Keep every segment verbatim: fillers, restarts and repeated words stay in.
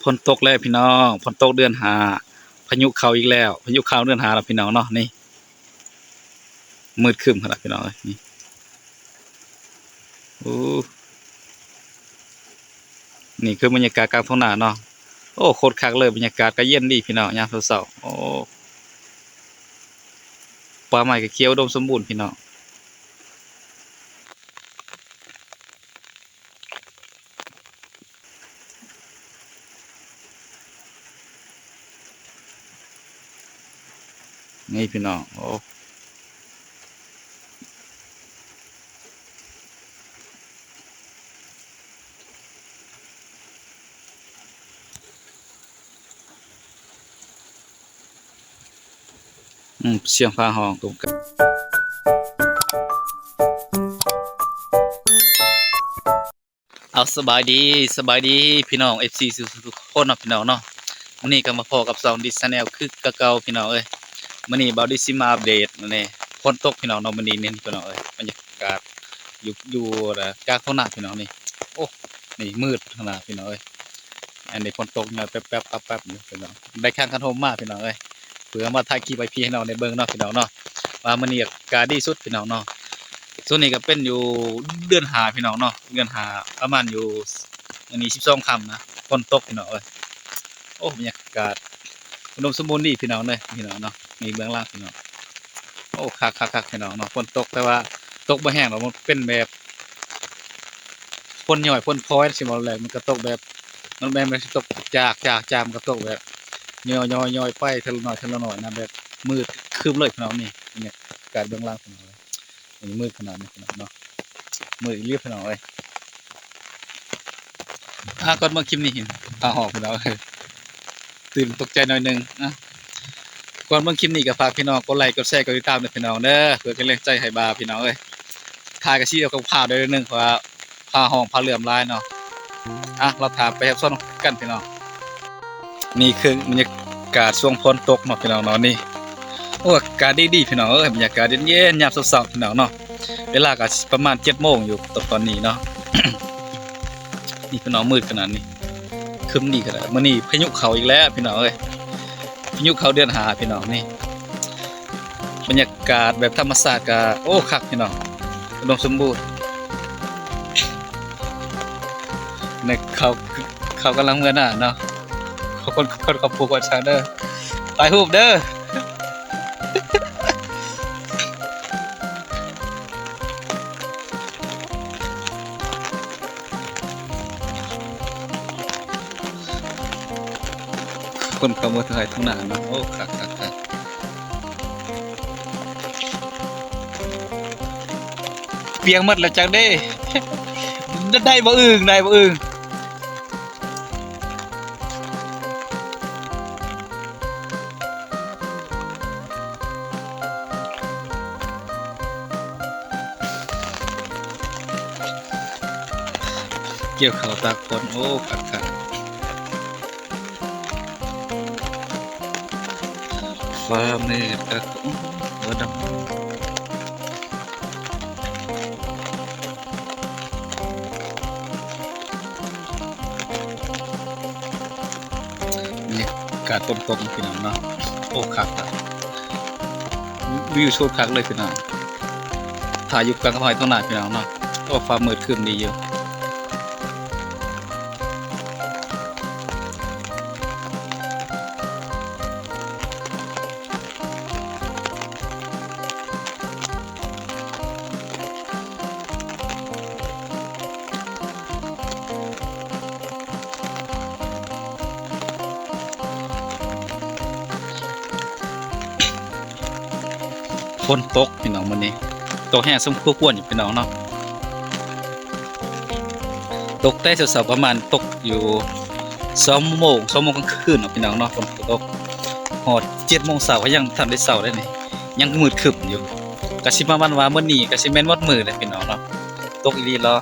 ฝนตกแล้วพี่น้อง ฝนตกเดือนห้า พายุเข้าอีกแล้ว พายุเข้าเดือนห้าแล้วพี่น้องเนาะ นี่ มืดครึ้มขนาดพี่น้องเอ้ย นี่ โอ้ นี่คือบรรยากาศกลางทุ่งนาเนาะ โอ้ โคตรคักเลย บรรยากาศก็เย็นดีพี่น้อง ยามเช้าๆ โอ้ ป่าไม้ก็เขียวอุดมสมบูรณ์พี่น้อง นี่พี่น้อง โอ้ อืม เสียงฟ้าฮ้องตรงกัน เอา สบายดี สบายดี พี่น้อง เอฟซี ทุกๆคนเนาะพี่น้องเนาะ มื้อนี้ก็มาพ้อกับช่องดิสแนลคือเก่าพี่น้องเอ้ย มื้อนี้บ่าวดิสสิมาอัปเดตมื้อนี้ ฝนตกพี่น้องเนาะ มื้อนี้นี่พี่น้องเอ้ย บรรยากาศอยู่ อยู่กลางทุ่งนาพี่น้องนี่ โอ้ นี่มืดขนาดพี่น้องเอ้ย อันนี้ฝนตกมาแป๊บๆ แป๊บๆ อยู่พี่น้อง ได้ข้างคันโฮมมาพี่น้องเอ้ย เพื่อมาถ่ายคลิปให้พี่ให้น้องได้เบิ่งเนาะพี่น้องเนาะ ว่ามื้อนี้อากาศดีสุดพี่น้องเนาะ ช่วงนี้ก็เป็นอยู่เดือนห้าพี่น้องเนาะ เดือนห้าประมาณอยู่ อันนี้สิบสองค่ำนะ ฝนตกพี่น้องเอ้ย โอ้ บรรยากาศอุดมสมบูรณ์ดีพี่น้องเด้อ พี่น้องเนาะ นี่เบื้องล่างพี่น้อง โอ้ คักๆๆ พี่น้องเนาะ ฝนตกแต่ว่าตกบ่แห้งหรอก มันเป็นแบบ ฝนย้อยฝนพลอยสิว่าแหละ มันก็ตกแบบ มันแม่น มันสิตกจาก จาก จาก มันก็ตกแบบ ย้อยๆๆ ไปทีละน้อย ทีละน้อยนะ แบบมืดครึ้มเลยพี่น้อง นี่ บรรยากาศเบื้องล่างพี่น้อง นี่มืดขนาดนี้พี่น้องเนาะ มืดอีหลีพี่น้องเอ้ย อ่ะ ก่อนเบิ่งคลิปนี้เห็นฟ้าฮ้องพี่น้องเอ้ย ตื่นตกใจหน่อยหนึ่งนะ ก่อนเบิ่งคลิปนี้ก็ฝากพี่น้องกดไลค์ กดแชร์ กดติดตามด้วยพี่น้องเด้อ เพื่อเป็นแรงใจให้บ่าวพี่น้องเอ้ย ถ่ายก็สิเอากับข้าวได้นิดนึง เพราะว่าฟ้าฮ้องฟ้าเหลื่อมหลายเนาะ อ่ะ เราถ่ายไปรับชมกันพี่น้อง นี่คือบรรยากาศช่วงฝนตกเนาะพี่น้องเนาะ นี่ โอ้ อากาศดีๆ พี่น้องเอ้ย บรรยากาศเย็นๆ ยามเช้าๆ พี่น้องเนาะ เวลาก็ประมาณเจ็ดโมงอยู่ตอนนี้เนาะ นี่พี่น้อง มืดขนาดนี้ ครึ้มดีขนาด มื้อนี้พายุเข้าอีกแล้วพี่น้องเอ้ย พายุเข้าเดือนห้าพี่น้อง นี่ บรรยากาศแบบธรรมชาติก็ โอ้ คักพี่น้อง อุดมสมบูรณ์ ในเขา เขากำลังเมือหน้าเนาะ เขาคน คนเขาปลูกไว้ทางเด้อ ถ่ายรูปเด้อ คนเขาเมือถ่ายทางหน้าเนาะ โอ้ คัก คัก คัก เปียกหมดแล้วจักเด้ ได้บ่อึ่ง ได้บ่อึ่ง เกี่ยวข้าวตากฝน โอ้ คักคัก ฟ้ามืดคัก โอ้ หัวดำ บรรยากาศฝนตกพี่น้องเนาะ โอ้ คักอะ วิวสุดคักเลยพี่น้อง ถ่ายอยู่กลางไร่ตรงนั้นพี่น้องเนาะ โอ้ ฟ้ามืดครึ้มดีอยู่ ฝนตกพี่น้องมื้อนี้ ตกแฮงสมควรอยู่พี่น้องเนาะ ตกแต่เช้าๆ ประมาณตกอยู่สองโมง สองโมงกลางคืนเนาะพี่น้องเนาะ ฝนตก ฮอดเจ็ดโมงเช้าก็ยังทันได้เช้าได้นี่ ยังมืดครึ้มอยู่ ก็สิประมาณว่ามื้อนี้ก็สิแม่นหมดมื้อเลยพี่น้องเนาะ ตกอีหลีเหรอ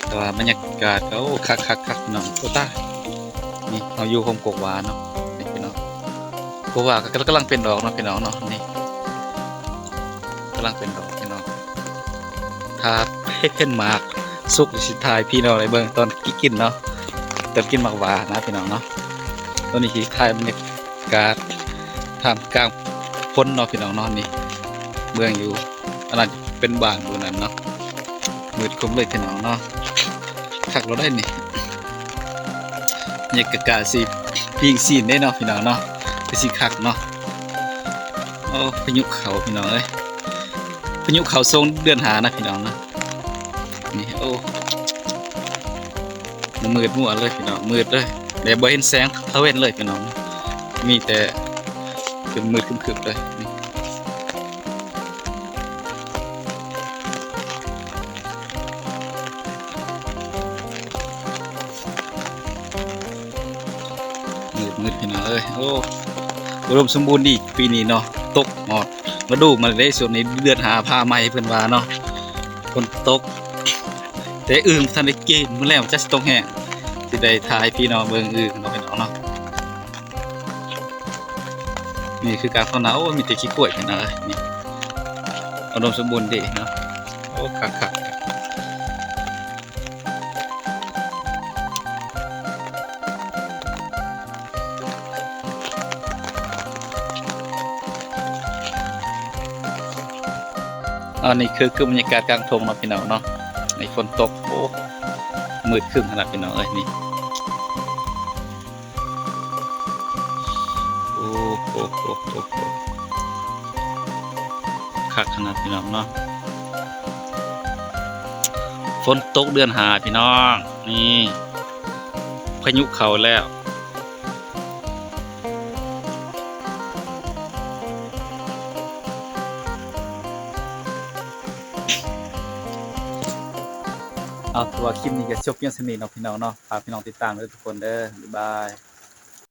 แต่ว่าบรรยากาศก็ โอ้ คักคักคักพี่น้อง โอ้ ตาย นี่เราอยู่โฮมกกหว้าเนาะ นี่พี่น้อง กกหว้าก็กำลังเป็นดอกเนาะพี่น้องเนาะ นี่ กำลังเป็นดอกพี่น้อง ถ้าเป็นหมาก สุกสิถ่ายพี่น้องได้เบิ่งตอนกินเนาะ ตอนกินหมากหว้านะพี่น้องเนาะ ตอนนี้สิถ่ายบรรยากาศท่ามกลางฝนเนาะพี่น้องเนาะ นี่ เบิ่งอยู่ อันนั้นเป็นบ้านอยู่นั่นเนาะ มืดครึ้มเลยพี่น้องเนาะ คักเราได้นี่ บรรยากาศสิปิ้งซีนได้เนาะพี่น้องเนาะ คือสิคักเนาะ โอ้ พายุเข้าพี่น้องเอ้ย พายุเข้าช่วงเดือนห้านะพี่น้องนะ นี่ โอ้ มืดมัวเลยพี่น้อง มืดเลย แต่บ่เห็นแสงตะเว็นเลยพี่น้อง มีแต่เป็นมืดครึ้มๆเลย นี่ มืดๆพี่น้องเอ้ย โอ้ อุดมสมบูรณ์ดีปีนี้เนาะ ตกฮอดฤดูมาเลย ช่วงนี้เดือนห้าผ้าใหม่เพิ่นว่าเนาะ ฝนตก แต่อึ่งบ่ทันได้กิน มื้อแลงจักสิตกแฮง สิได้ถ่ายพี่น้องเบิ่งอึ่งเนาะพี่น้องเนาะ นี่คือกลางท้องนา โอ้ มีแต่ขี้ข้วยพี่น้องเอ้ย นี่ อุดมสมบูรณ์ดีเนาะ โอ้ คักๆ อันนี้คือ คือบรรยากาศกลางทงเนาะพี่น้องเนาะ ในฝนตก โอ้ มืดครึ้มขนาดพี่น้องเอ้ย นี่ โอ้โห คักขนาดพี่น้องเนาะ ฝนตกเดือนห้าพี่น้อง นี่ พายุเข้าแล้ว เอา ถือว่าคลิปนี้ก็จบเพียงเท่านี้เนาะพี่น้องเนาะ ฝากพี่น้องติดตามด้วยทุกคนเด้อ บ๊ายบาย